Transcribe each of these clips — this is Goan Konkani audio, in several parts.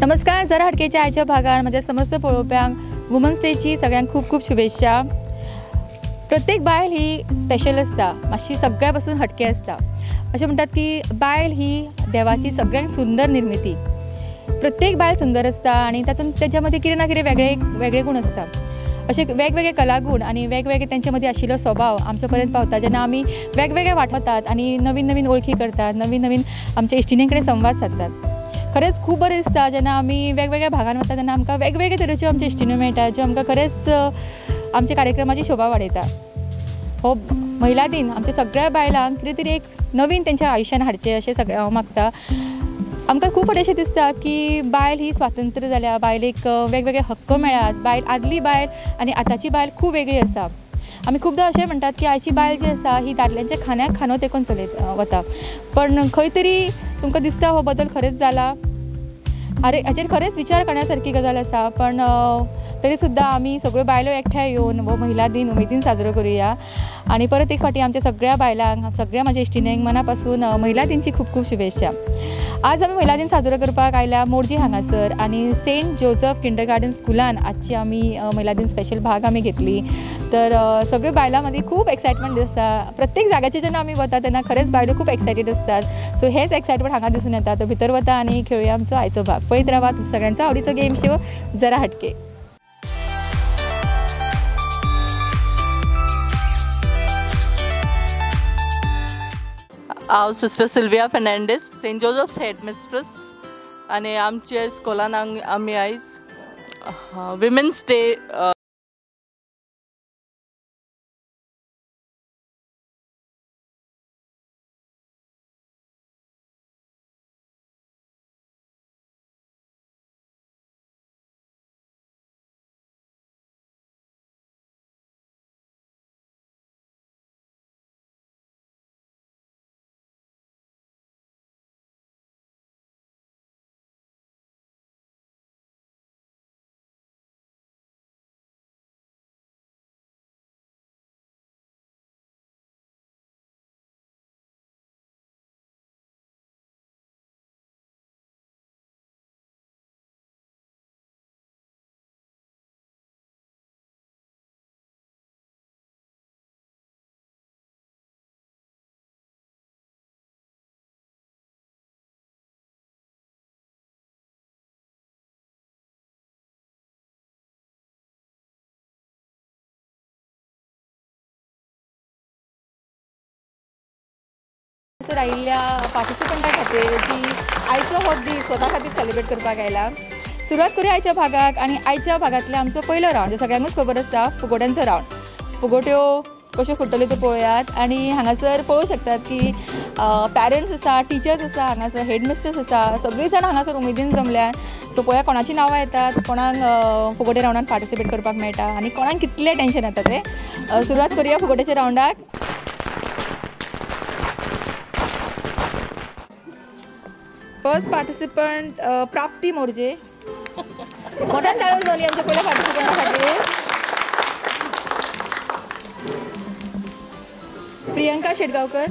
नमस्कार, जरा हटकेच्या आयच्या भागार म्हज्या समस्त पळोवप्यांक वुमन्स डेची सगळ्यांक खूब खूब शुभेच्छा। प्रत्येक बायल ही स्पेशल आसता, मातशी सगळ्या पासून हटके आसता। अशें म्हणटात की बायल ही देवाची सगळ्यांक सुंदर निर्मिती। प्रत्येक बायल सुंदर आसता आनी तातूंत तेच्या मदीं कितें ना कितें वेगळे वेगळे गूण आसता। अशे वेगवेगळे कलागूण आनी वेगवेगळे तेंचे मदीं आशिल्लो स्वभाव आमच्या पर्यंत पावता जेन्ना आमी वेगवेगळे वाटतात आनी नवीन नवीन वळखी करतात, नवीन नवीन आमच्या इश्टिणी कडेन संवाद सादतात। खरेंच खूब बरें दिसता जेन्ना आमी वेगवेगळ्या भागान वता तेन्ना आमकां वेगवेगळे तरेच्यो आमच्यो इश्टिण्यो मेळटा ज्यो आमकां खरेंच आमच्या कार्यक्रमाची शोभा वाडयता। हो महिला दिन आमच्या सगळ्या बायलांक कितें तरी एक नवीन तेंच्या आयुश्यान हाडचें अशें सगळें हांव मागता। आमकां खूब फावटी अशें दिसता की बायल ही स्वातंत्र्य जाल्या, बायलेक वेगवेगळे हक्क मेळ्ळ्यात, बायल आदली बायल आनी आतांची बायल खूब वेगळी आसा। आमी खुबदां अशें म्हणटात की आयची बायल जी आसा ही दादल्यांच्या खांद्याक खांदो तेंकोन चलयत वता, पण खंय तरी तुमकां दिसता हो बदल खरेंच जाला। अरे हाचेर खरेंच विचार करण्या सारकी गजाल आसा, पण तरी सुद्दां आमी सगळ्यो बायलो एकठांय येवन हो महिला दिन उमेदीन साजरो करुया। आनी परत एक फावटी आमच्या सगळ्या बायलांक, सगळ्या म्हाज्या इश्टिणींक मना पासून महिला दिनची खूब खूब शुभेच्छा। आज आमी महिला दिन साजरो करपाक आयल्या मोरजी हांगासर आनी सेंट जोजफ किंडरगार्डन स्कुलान आजची आमी महिला दिन स्पेशल भाग आमी घेतली। तर सगळ्यो बायलां मदीं खूब एक्सायटमेंट आसा। प्रत्येक जाग्याचेर जेन्ना आमी वता तेन्ना खरेंच बायलो खूब एक्सायटेड आसतात। सो हेच एक्सायटमेंट हांगा दिसून येता। तर भितर वता आनी खेळुया आमचो आयचो भाग। पळयत रावा तुमच्या सगळ्यांचो आवडीचो गेम शो जरा हटके। हांव sister Sylvia Fernandes, Saint Joseph's head mistress, आनी आमच्या स्कुलान आमी आयज विमेन्स डे आयिल्ल्या पार्टिसिपंटा खातीर जी आयचो हो दीस स्वता खातीर सेलिब्रेट करपाक आयला। सुरवात करूया आयच्या भागाक आनी आयच्या भागांतलो आमचो पयलो रावंड जो सगळ्यांकूच खबर आसता, फुगोट्यांचो रावंड। फुगोट्यो कश्यो फुट्टल्यो त्यो पळोवयात आनी हांगासर पळोवंक शकतात की पॅरंट्स आसा, टिचर्स आसा, हांगासर हेडमिस्ट्रस आसा, सगळीं जाणां हांगासर उमेदीन जमल्यात। सो पळोवया कोणाचीं नांवां येतात, कोणाक फुगोटे रावंडान पार्टिसिपेट करपाक मेळटा आनी कोणाक कितलें टेंशन येता तें। सुरवात करूया फुगोट्याच्या रावंडाक। फर्स्ट पार्टिसिपंट प्राप्ती मोरजे। मोठ्यान ताळयो जाली आमच्या पयल्या पार्टिसिपंटा खातीर। प्रियंका शेटगांवकर,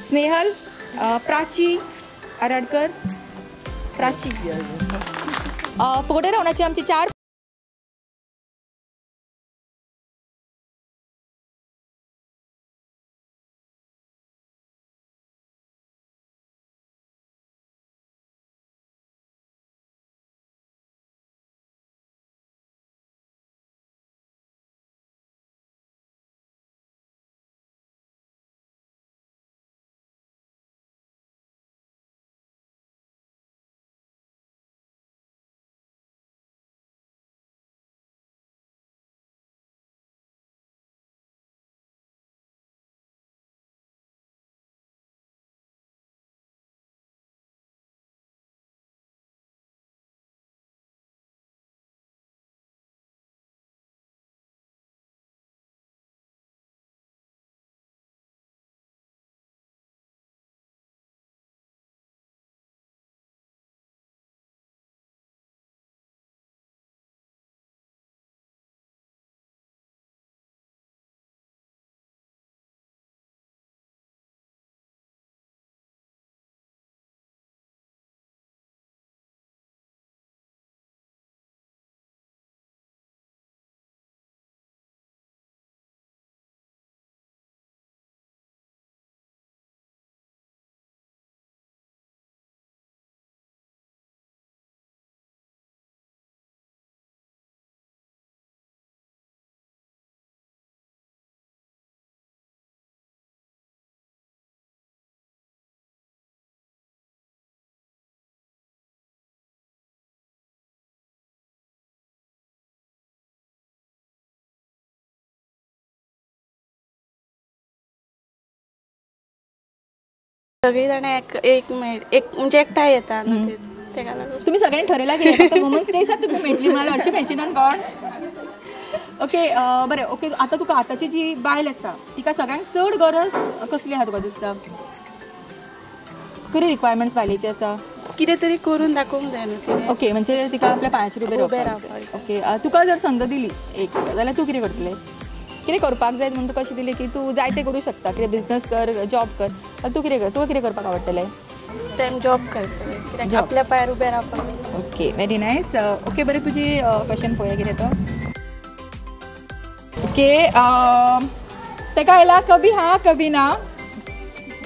स्नेहल, प्राची आराडकर, प्राची। फुगोटे रावंडाची आमची चार सगळीं जाणां एक एक एक म्हणजे एकठांय येता न्हू तेका लागून. तुमी सगळ्यांनी ठरयलां की फक्त वुमन्स डे दिसाच तुमी मेळटली म्हळ्यार हरशीं मेळची ना कोण. ओके बरें. ओके आतां तुका आतांची जी बायल आसा तिका सगळ्यांत चड गरज कसली आसा तुका दिसता? कितें रिक्वायरमेंट्स बायलेची आसा? कितें तरी करून दाखोवंक जाय न्हू. ओके म्हणजे तिका आपल्या पांयाचेर उबें रावपाक. ओके तुका जर संद दिली एक जाल्यार तूं कितें करतलें? कितें करपाक जाय म्हणून तुका अशें दिलें की तूं जाय तें करूं शकता, कितें बिजनस कर, जॉब कर, जाल्यार तूं कितें कर, तुका कितें करपाक आवडटलें? टायम जॉब करतलें कित्याक आपल्या पांयार उबें रावपाक. Okay very nice. ओके बरें तुजी क्वेश्चन पळोवया कितें तो. ओके तेका आयला कभी हा कभी ना.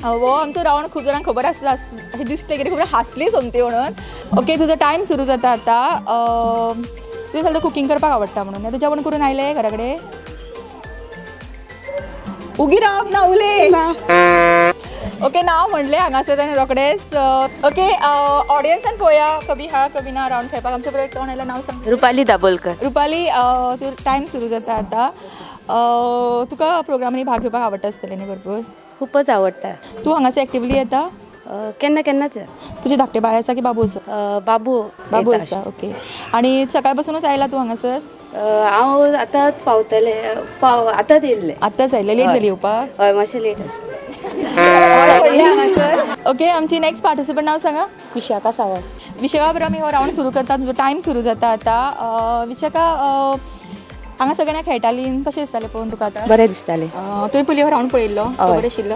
हो आमचो रावंड खूब जाणांक खबर आसता अशें दिसलें कितें खूब हांसली सोमती म्हणून. ओके तुजो टायम सुरू जाता आतां. तुजें सगळें कुकींग करपाक आवडटा म्हणून आतां जेवण करून आयलें घरा कडेन? उगी रावप ना उलय. ओके नांव म्हणलें हांगासर ताणें रोखडेंच. ओके ऑडियन्सान पळोवया कभी हा कभी ना रावंड खेळपाक आमच्या बरोबर कोण आयला? नांव सांग. रुपाली दाबोलकर. रुपाली तुजो टायम सुरू जाता आतां. तुका प्रोग्रामांनी भाग घेवपाक आवडटा आसतलें न्ही भरपूर? खूपच आवडटा. तूं हांगासर एक्टिवली येता? केन्ना केन्नाच. तुजें धाकटें बाय आसा की बाबू आसा? बाबू. बाबू आसा. ओके आनी सकाळ पासूनच आयला तूं हांगासर? हांव आतांच पावतलें, आतांच येयल्लें. आतांच आयलें? लेट जाली येवपाक? हय मातशें लेट आसा. ओके आमची नेक्स्ट पार्टिसिपंट नांव सांगा. विशाखा सावंत. विशाखा बरोबर आमी हो रावंड सुरू करतात, तुजो टायम सुरू जाता आतां. विशाखा हांगा सगळ्यांना खेळटाली कशें दिसतालें पळोवन तुका आतां? बरें दिसतालें. तुवें पयलीं हो रावंड पळयल्लो? खबर आशिल्लो?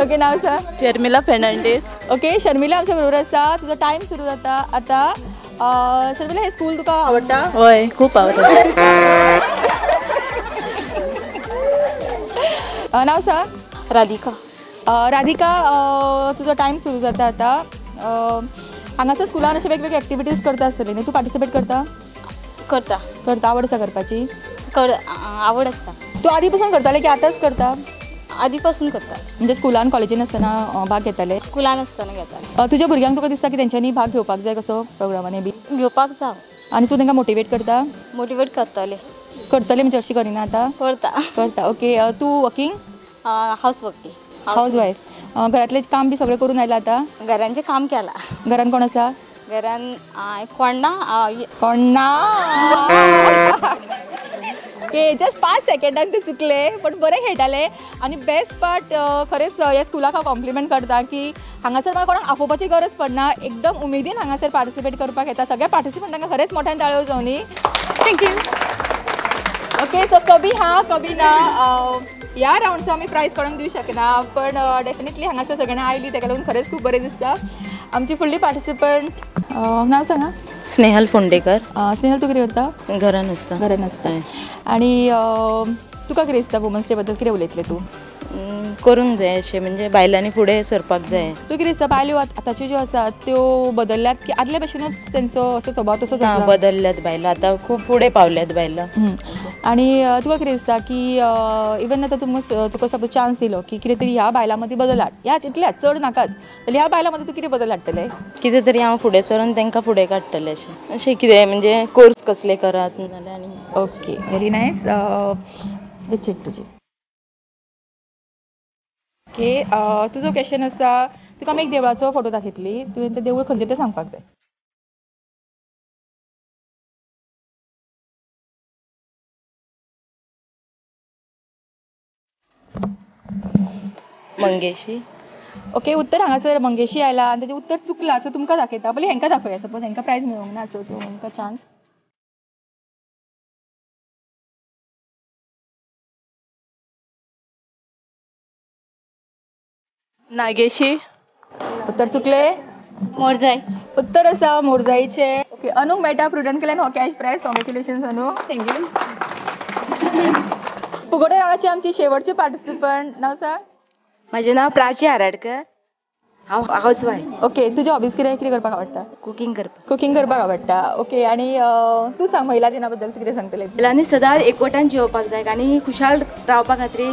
ओके नांव सांग. शर्मिला फेर्नांडीस. ओके शर्मिला आमच्या बरोबर आसा. तुजो टायम सुरू जाता आतां. शर्मिला हे स्कूल तुका आवडटा? हय खूब आवडटा. नांव सांग. राधिका. राधिका तुजो टायम सुरू जाता आतां. हांगासर स्कुलान अशे वेगवेगळे एक्टिविटीज करता आसतले न्ही, तूं पार्टिसिपेट करता? करता. करता. आवड आसा करपाची? आवड आसा. तूं आदी पासून करतालें की आतांच करता? आदी पासून करता. म्हणजे स्कुलान कॉलेजीन आसतना भाग घेताले? स्कुलान आसतना घेताले. तुज्या भुरग्यांक तुका दिसता की तेंच्यांनी भाग घेवपाक जाय कसो प्रोग्रामांनी बी? घेवपाक जाय. आनी तूं तांकां मोटिवेट करता? मोटिवेट करतले. करतले म्हणजे अशी करिना आतां? करता. करता. ओके तूं working? House working. House wife. घरांतलें काम बी सगळें करून आयलां आतां? घरांचें काम केलां. घरान कोण आसा? घरान कोण ना. कोण ना. ओके जस्ट 5 सेकेंडान ते चुकले पण बरें खेळटाले. आनी बेस्ट पार्ट खरेंच ह्या स्कुलाक हांव कॉम्प्लिमेंट करता की हांगासर म्हाका कोणाक आपोवपाची गरज पडना, एकदम उमेदीन हांगासर पार्टिसिपेट करपाक येता. सगळ्या पार्टिसिपंटांक खरेंच मोठ्यान ताळयो जावनी. Thank you. Okay so कभी हा कभी ना ह्या रावंडचो आमी प्रायज कोणाक दिवं शकना पण डेफिनेटली हांगासर सगळ्यांना आयली तेका लागून खरेंच खूब बरें दिसता. आमची फुडली पार्टिसिपंट नांव सांगा. स्नेहल फोंडेकर. स्नेहल तूं कितें करता? घरान आसता. घरान आसता. आनी तुका कितें दिसता वुमन्स डे बद्दल कितें उलयतलें तूं? करूंक जाय अशें म्हणजे बायलांनी फुडें सरपाक जाय. तूं कितें दिसता बायल्यो आतांच्यो ज्यो आसात त्यो बदलल्यात की आदल्या भशेनूच तेंचो असो स्वभाव तसोच आसा? बदलल्यात बायलां आतां खूब फुडें पावल्यात बायलां. आनी तुका कितें दिसता की इवन आतां तुका सपोज चान्स दिलो की कितें तरी ह्या बायलां मदीं बदल हाड, ह्याच इतल्याच चड नाकाच, जाल्यार ह्या बायलां मदीं तूं कितें बदल हाडटलें? कितें तरी हांव फुडें सरून तांकां फुडें काडटलें अशें अशें कितें म्हणजे कोर्स कसले करात नाजाल्यार. आनी ओके व्हेरी नायस. चीट तुजी. ओके तुजो क्वेश्चन आसा, तुका आमी एक देवळाचो फोटो दाखयतली, तुवें तें देवूळ खंयचें तें सांगपाक जाय. मंगेशी. ओके उत्तर हांगासर मंगेशी आयला आनी तेजें उत्तर चुकलां सो तुमकां दाखयता. पयलीं हेंकां दाखोवया, सपोज हेंकां प्रायज मेळूंक ना सो हेंकां चान्स. नागेशी. उत्तर चुकले? मोरजाई. उत्तर आसा मोरजाईचें. ओके अनुक मेळटा प्रुडंट कडल्यान हो cash prize. Congratulations Anu. Thank you. फुगडे रावंडाची आमची शेवटची पार्टिसिपंट नांव सांग. म्हजें नांव प्राची आराडकर. हांव हावस वायफ. ओके तुजी हॉबीज कितें? कितें करपाक आवडटा? कुकींग करपाक. कुकींग करपाक आवडटा. ओके आनी तूं सांग महिला दिना बद्दल कितें सांगतलें? बायलांनी सदांच एकवटान जियोवपाक जाय आनी खुशाल रावपा खातीर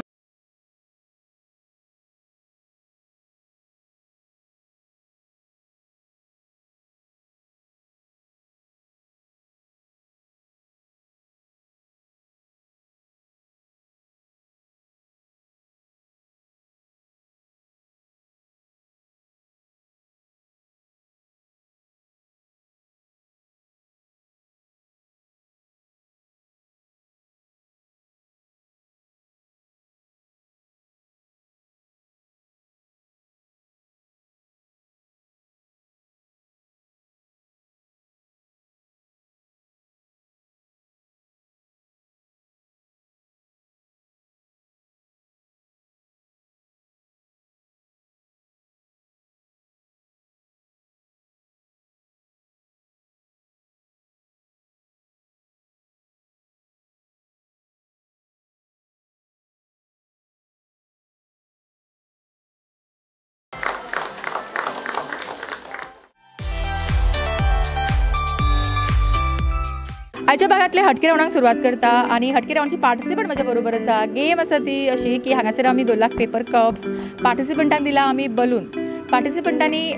आयच्या भागांतले हटके रावंडाक सुरवात करता आनी हटके रावंडची पार्टिसिपंट म्हज्या बरोबर आसा. गेम आसा ती अशी की हांगासर आमी 2 लाख पेपर कप्स, पार्टिसिपंटांक दिला आमी बलून. पार्टिसिपंटांनी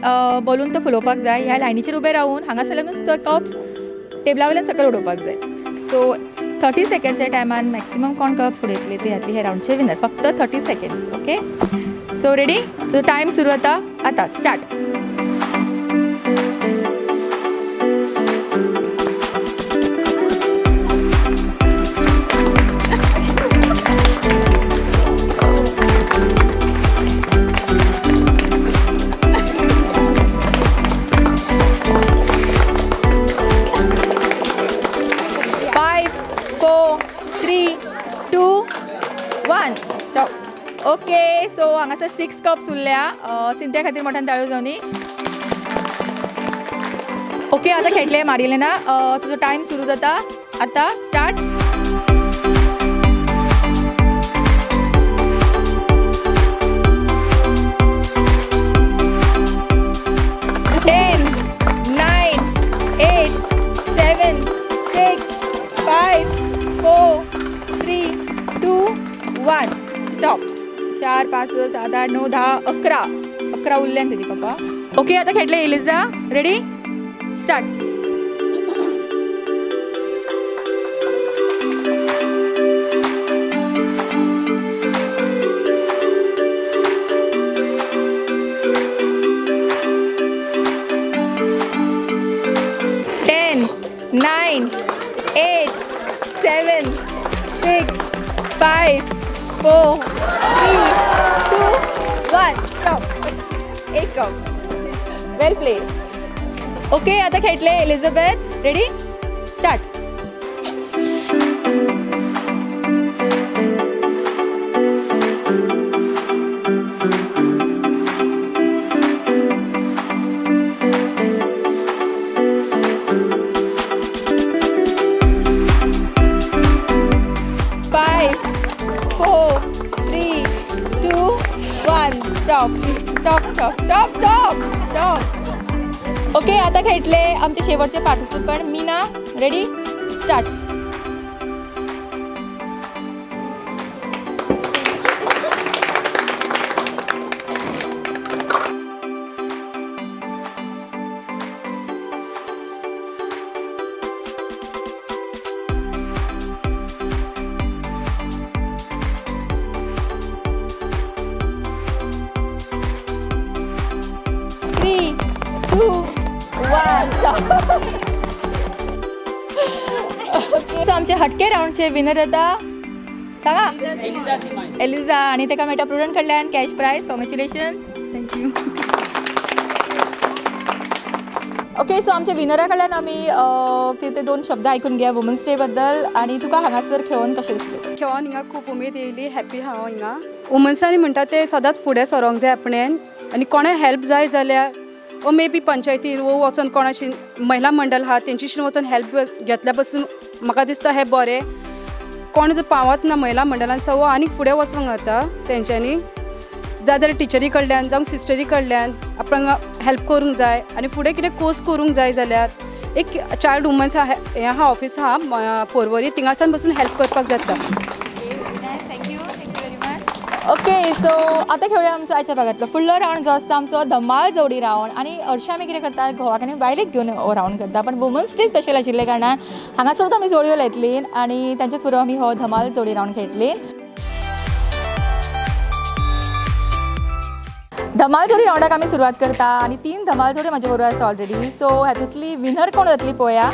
बलून तो फुलोवपाक जाय. ह्या लायनीचेर उबे रावून हांगासरल्यानूच तो कप्स टेबला वयल्यान सकयल उडोवपाक जाय. सो 30 सेकंड्सच्या टायमान मॅक्सिमम कोण कप्स उडयतले ते जातली ह्या रावंडचे विनर. फक्त 30 seconds. Okay, so ready? So time सुरू जाता आतां. Start. Stop. Okay, so हांगासर 6 कप्स उरल्या. सिंत्या खातीर मोठ्यान ताळयो जावनी. ओके, आतां खेळटले मारिलेना. तुजो टायम सुरू जाता आतां. Start. 10, 9, 8, 7, 6, 5, 4, 3, 2, 1. Stop. 4, 5, 7, 8, 9, 10, 11. 11 उरल्यान तेजी कपा. ओके, आतां खेळटले Elijah. Ready? Start. 10, 9, 8, 7, 6, 5, 4, 3, 2, 1. Stop. 1 cup. Well played. Okay, आतां खेळटले Elizabeth. Ready? Start. 5, 4, 3, 2, 1. Stop, stop, stop, stop, stop, stop. Okay, आता खेळटले आमचे शेवटचे participant Meena. Ready? Start. 3, 2, 1. Stop. Okay, so आमचे हटके रावंडचे विनर जाता सांगा एलिझा आनी ताका मेळटा प्रुडंट कडल्यान cash prize. Congratulations. Thank you. Okay, so आमच्या विनरा कडल्यान आमी कितें ते 2 शब्द आयकून घेया वुमन्स डे बद्दल आनी तुका हांगासर खेळोन कशें दिसलें? खेळोन हिंगा खूब उमेद येयली, हॅप्पी हांव हिंगा. वुमन्सांनी म्हणटा ते सदांच फुडें सरोंक जाय आपणेन आनी कोणें हेल्प जाय जाल्यार ओ मे बी पंचायतीन वो वचोन कोणाशी महिला मंडळ आहा तेंच्याशी वचोन हेल्प घेतल्या पासून म्हाका दिसता हें बरें. कोण जर पावत ना महिला मंडळान सो आनीक फुडें वचोंक जाता तेंच्यांनी, जाय जाल्यार टिचरी कडल्यान जावं सिस्टरी कडल्यान आपणाक हेल्प करूंक जाय. आनी फुडें कितें कोर्स करूंक जाय जाल्यार एक चायल्ड वुमन्स हें आहा ऑफीस आहा पोरवरी, थिंगासान बसून हेल्प करपाक जाता. ओके, सो आतां खेळुया आमचो आयच्या भागांतलो फुडलो रावंड जो आसता आमचो धमाल जोडी रावंड. आनी हरशीं आमी कितें करता, घोवाक आनी बायलेक घेवन हो रावंड करता, पण वुमन्स डे स्पेशल आशिल्ल्या कारणान हांगासरूच आमी जोडयो लायतली आनी तांच्याच बरोबर आमी हो धमाल जोडी रावंड खेळटली. धमाल जोडी रावंडाक आमी सुरवात करता आनी 3 धमाल जोडी म्हजे बरोबर आसा ऑलरेडी. सो हातूंतली विनर कोण जातली पळोवया.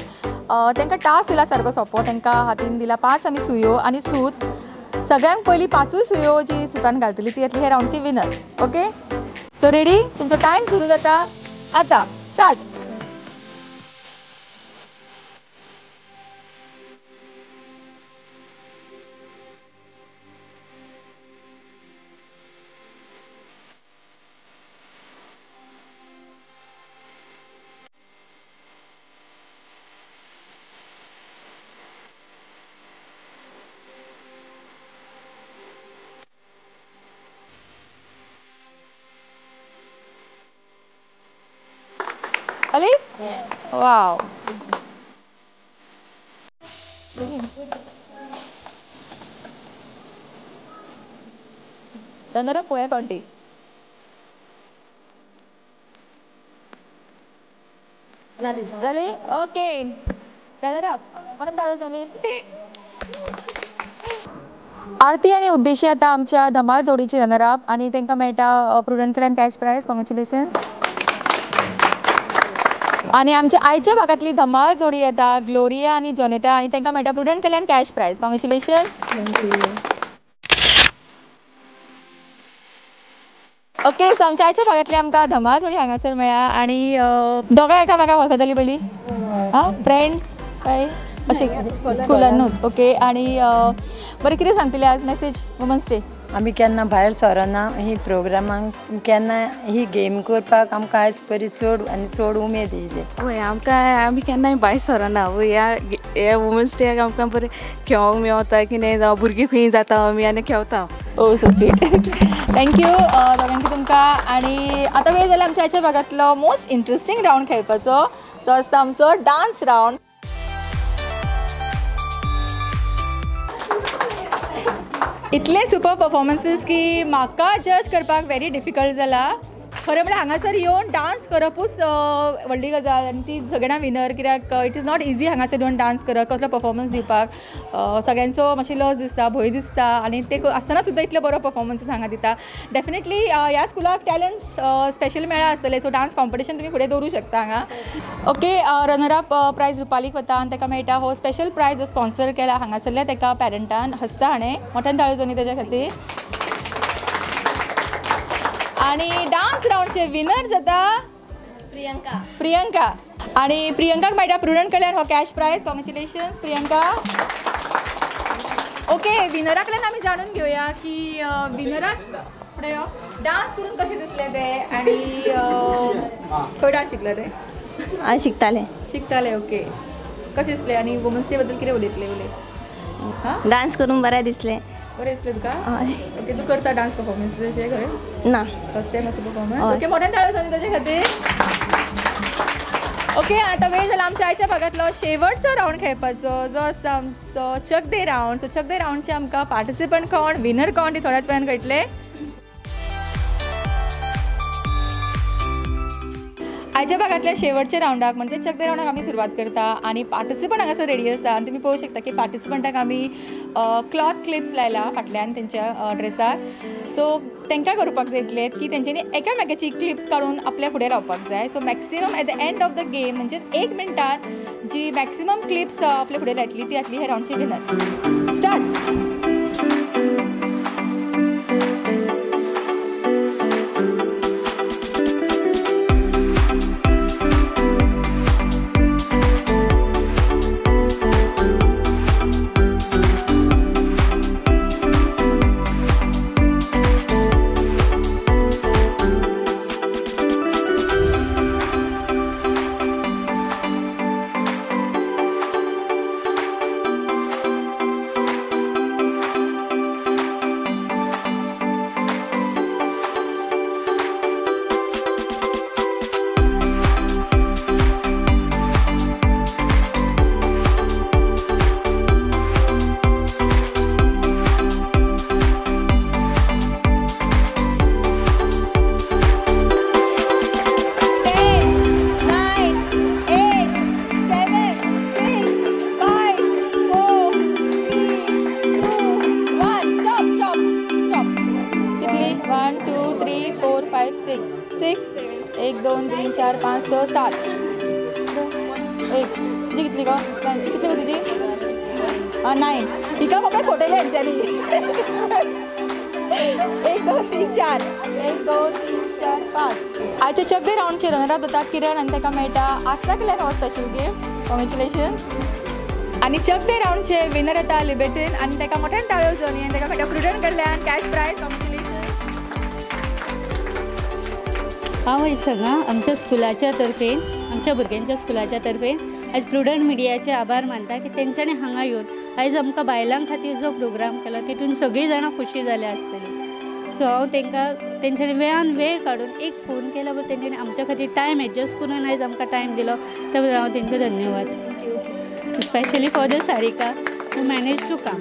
तांकां टास्क दिला सारको सोंपो. तांकां हातीन दिला 5 आमी सुयो आनी सूत. सगळ्यांक पयलीं 5 सुयो जी सुतान घालतली ती येतली ह्या रावंडची विनर. Okay, so ready? तुमचो टायम सुरू जाता आतां. स्टार्ट. अली? वाव. रनर अप पोया कोण ती. जाली. ओके, रनर अप म्हणून दादा जाली. आरती आनी उद्देशी आतां आमच्या धमाल जोडीची रनर अप आनी तांकां मेळटा प्रुडंट कडल्यान कॅश प्रायज. कॉंग्रेच्युलेशन. आनी आमच्या आयच्या भागांतली धमाल जोडी येता ग्लोरिया आनी जोनेटा आनी तांकां मेळटा प्रुडंट कडल्यान cash prize. Congratulation. Okay, so आमच्या आयच्या भागांतली आमकां धमाल जोडी हांगासर मेळ्ळा आनी दोगांय एकामेकाक वळखतली पयलीं. आं, फ्रेंड्स काय अशें स्कुलानूच? ओके, आनी बरें कितें सांगतलें आज मॅसेज वुमन्स डे? आमी केन्ना भायर सरना ही प्रोग्रामांक, केन्ना ही गेम करपाक आमकां आयज बरी चड आनी चड उमेद येयली. वय, आमकां आमी केन्नाय भायर सरना. ह्या ह्या वुमन्स डेक आमकां बरें खेळोंक मेवता कितें, जावं भुरगीं खंय जाता आमी आनी खेळता. ओ सो स्वीट. Thank you दोगांकी तुमकां. आनी आतां वेळ जाला आमच्या आयच्या भागांतलो मोस्ट इंट्रस्टींग रावंड खेळपाचो, तो आसता आमचो डान्स रावंड. इतले सुपर परफॉर्मन्सीस की म्हाका जज करपाक व्हेरी डिफिकल्ट जाला. खरें म्हळ्यार हांगासर येवन डान्स करपूच व्हडली गजाल आनी ती सगळ्यांना विनर, कित्याक it is not easy हांगासर येवन डान्स करप, कसलो परफॉर्मन्स दिवपाक. सगळ्यांचो मातशी लज दिसता, भंय दिसता आनी ते आसतना सुद्दां इतले बरो परफॉर्मन्सीस हांगा दिता. डेफिनेटली ह्या स्कुलाक टॅलंट्स स्पेशल मेळ्ळा आसतले, सो डान्स कॉम्पिटिशन तुमी फुडें दवरूं शकता हांगा. ओके, रनर अप प्रायज रुपालीक वता आनी ताका मेळटा हो स्पेशल प्रायज स्पॉन्सर केला हांगासरल्या ताका पॅरंटान हस्ता हाणें. मोठ्यान ताळयो जावनी तेज्या खातीर. आनी डान्स रावंडचे विनर जाता प्रियंका. प्रियंका. आनी प्रियंकाक मेळटा प्रुडंट कडल्यान हो cash prize. Congratulations Priyanka. Okay, विनरा कडल्यान आमी जाणून घेवया की विनराक फुडें यो डान्स करून कशें दिसलें तें आनी खंय डान्स शिकलें तें? हांव शिकतालें. शिकतालें. ओके, कशें दिसलें आनी वुमन्स डे बद्दल कितें उलयतलें? उलय. हां, डान्स करून बरें दिसलें. बरें दिसलें तुका? ओके, तूं करता डान्स परफॉर्मन्स अशें खंय? ना, फर्स्ट टायम असो परफॉर्मन्स. ओके, मोठ्यान ताळयो जावनी ताजे खातीर. ओके, आतां वेळ जाला आमच्या आयच्या भागांतलो शेवटचो रावंड खेळपाचो, जो आसता आमचो चक दे रावंड. सो चक दे रावंडचे आमकां पार्टिसिपंट कोण, विनर कोण ती थोड्याच वेळान कळटलें. आयच्या भागांतल्या शेवटच्या रावंडाक म्हणजे चक दे रावंडाक आमी सुरवात करता आनी पार्टिसिपंट हांगासर रेडी आसा आनी तुमी पळोवंक शकता की पार्टिसिपंटाक आमी क्लॉथ क्लिप्स लायला फाटल्यान तेंच्या ड्रेसाक. सो तांकां करपाक जाय इतलें की तेंच्यांनी एकामेकाची क्लिप्स काडून आपल्या फुडें लावपाक जाय. So maximum at the end of the game म्हणजेच 1 मिनटान जी मॅक्सिमम क्लिप्स आपल्या फुडें लायतली ती जातली ह्या रावंडची विनर. स्टार्ट. 1 2 3 4 5 6 7 1. तुजी कितली गो? कितली गो तुजी? 9. हिका बाबा फोटयले हेंच्यांनी. 1 2 3 4 1 2 3 4 5. आयच्या चक दे रावंडचे रनर अप जाता किरण आनी ताका मेळटा आसता केल्यार हो स्पेशल गिफ्ट. कॉंग्रेच्युलेशन. आनी चक दे रावंडचे विनर जाता लिबेटीन आनी ताका मोठ्यान ताळयो जावनी आनी ताका मेळटा प्रुडंट कडल्यान कॅश प्रायज. कॉंग्रेच्युलेशन. हांव आयज हांगा आमच्या स्कुलाच्या तर्फेन, आमच्या भुरग्यांच्या स्कुलाच्या तर्फेन आयज प्रुडंट मिडियाचे आभार मानता की तेंच्यांनी हांगा येवन आयज आमकां बायलां खातीर जो प्रोग्राम केला तितून सगळीं जाणां खोशी जाल्या आसतली. सो हांव तांकां तेंच्यांनी वेळान वेळ काडून एक फोन केला बट तेंच्यांनी आमच्या खातीर टायम एडजस्ट करून आयज आमकां टायम दिलो त्या बद्दल हांव तांकां धन्यवाद. Specially for the Sarika who manage to come.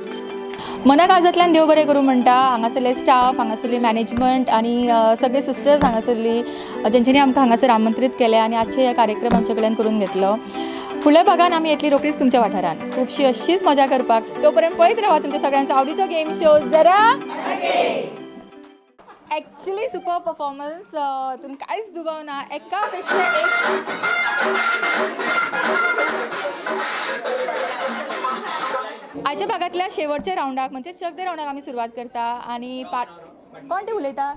मना काळजांतल्यान देव बरें करूं म्हणटा हांगासरले स्टाफ, हांगासरली मॅनेजमेंट आनी सगळे सिस्टर्स हांगासरली जेंच्यांनी आमकां हांगासर आमंत्रीत केलें आनी आजचे हे कार्यक्रम आमचे कडल्यान करून घेतलो. फुडल्या भागान आमी येतली रोखडीच तुमच्या वाठारान खुबशी अशीच मजा करपाक. तो पर्यंत पळयत रावा तुमच्या सगळ्यांचो आवडीचो गेम शो जरा एक्चुअली सुपर परफॉर्मन्स. तितून कांयच दुबाव ना, एका पेक्षा एक. आयच्या भागांतल्या शेवटच्या रावंडाक म्हणजे चकदे रावंडाक आमी सुरवात करता आनी कोण ते उलयता?